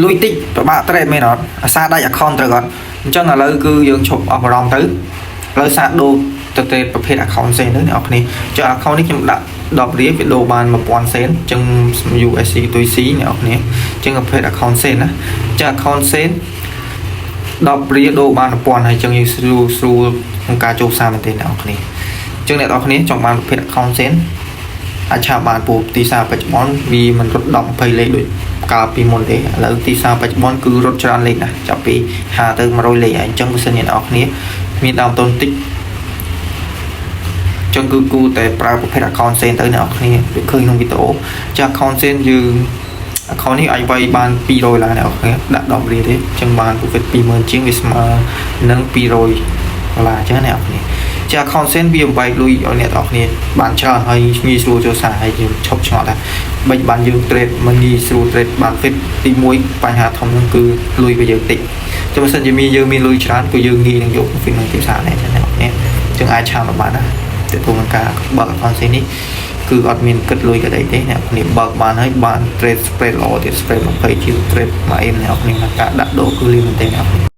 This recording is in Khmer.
លុយតិចពិបាក trade មែនអត់អាសាដាច់ account ត្រូវអត់អញ្ចឹងឥឡូវគឺយើងឈប់អស់បារម្ភទៅឥឡូវសាកដូរទៅ trade ប្រភេទ account ផ្សេងទៅអ្នកនរគ្នាចុះ account នេះខ្ញុំដាក់10រៀលវាដូរបាន1000សេនអញ្ចឹង USC ទុយ C អ្នកនរគ្នាអញ្ចឹងប្រភេទ account សេនណាអញ្ចឹង account សេន10រៀលដូរបាន1000ហើយអញ្ចឹងយើងស្រួលស្រួលក្នុងការចូលផ្សារមែនទេអ្នកនរគ្នាអញ្ចឹងអ្នកនរគ្នាចង់បានប្រភេទ account សេនអាចឆាបបានពូទីផ្សារបច្ចុប្បន្នវាមិនរត់10 20លេខដូចកាលពីមុនទេឥឡូវទីផ្សារបច្ចុប្បន្នគឺរត់ច្រើនលេខណាស់ចាប់ពី50ទៅ100លេខហើយអញ្ចឹងបើសិនអ្នកនរគ្នាមានដើមទុនតិចចឹងគឺគួរតែប្រើប្រភេទ account សេនទៅអ្នកនរគ្នាវាឃើញក្នុងវីដេអូចា account សេនយើង account នេះអាចវាយបាន200ដុល្លារអ្នកនរគ្នាដាក់10រៀលទេចឹងបាន profit 20000ជាងវាស្មើនឹង200ដុល្លារអញ្ចឹងអ្នកនរគ្នាចា account សេនវាបំបែកលុយឲ្យអ្នកនរគ្នាបានច្រើនហើយងាយស្រួលចូលសារហើយយើងឈប់ឆ្ងល់ថាបិចបានយើង trade មិនងាយស្រួល trade បាន fit ទី1បញ្ហាធំហ្នឹងគឺលុយរបស់យើងតិចចាំបើសិនជាមានយើងមានលុយច្រើនគឺយើងងាយនឹងយក profit ក្នុងទីផ្សារដែរអ្នកនរគ្នាចឹងអាចឆានបានណាទាក់ទងនឹងការបើក account សេននេះគឺអត់មានគិតលុយក៏ដីទេអ្នកគ្នាបើកបានហើយបាន trade spread ល្អទៀត spread 20ជាង trade មួយអេមអ្នកគ្នាការដាក់ដូរគឺលឿនមែនទេអ្នកគ្នា។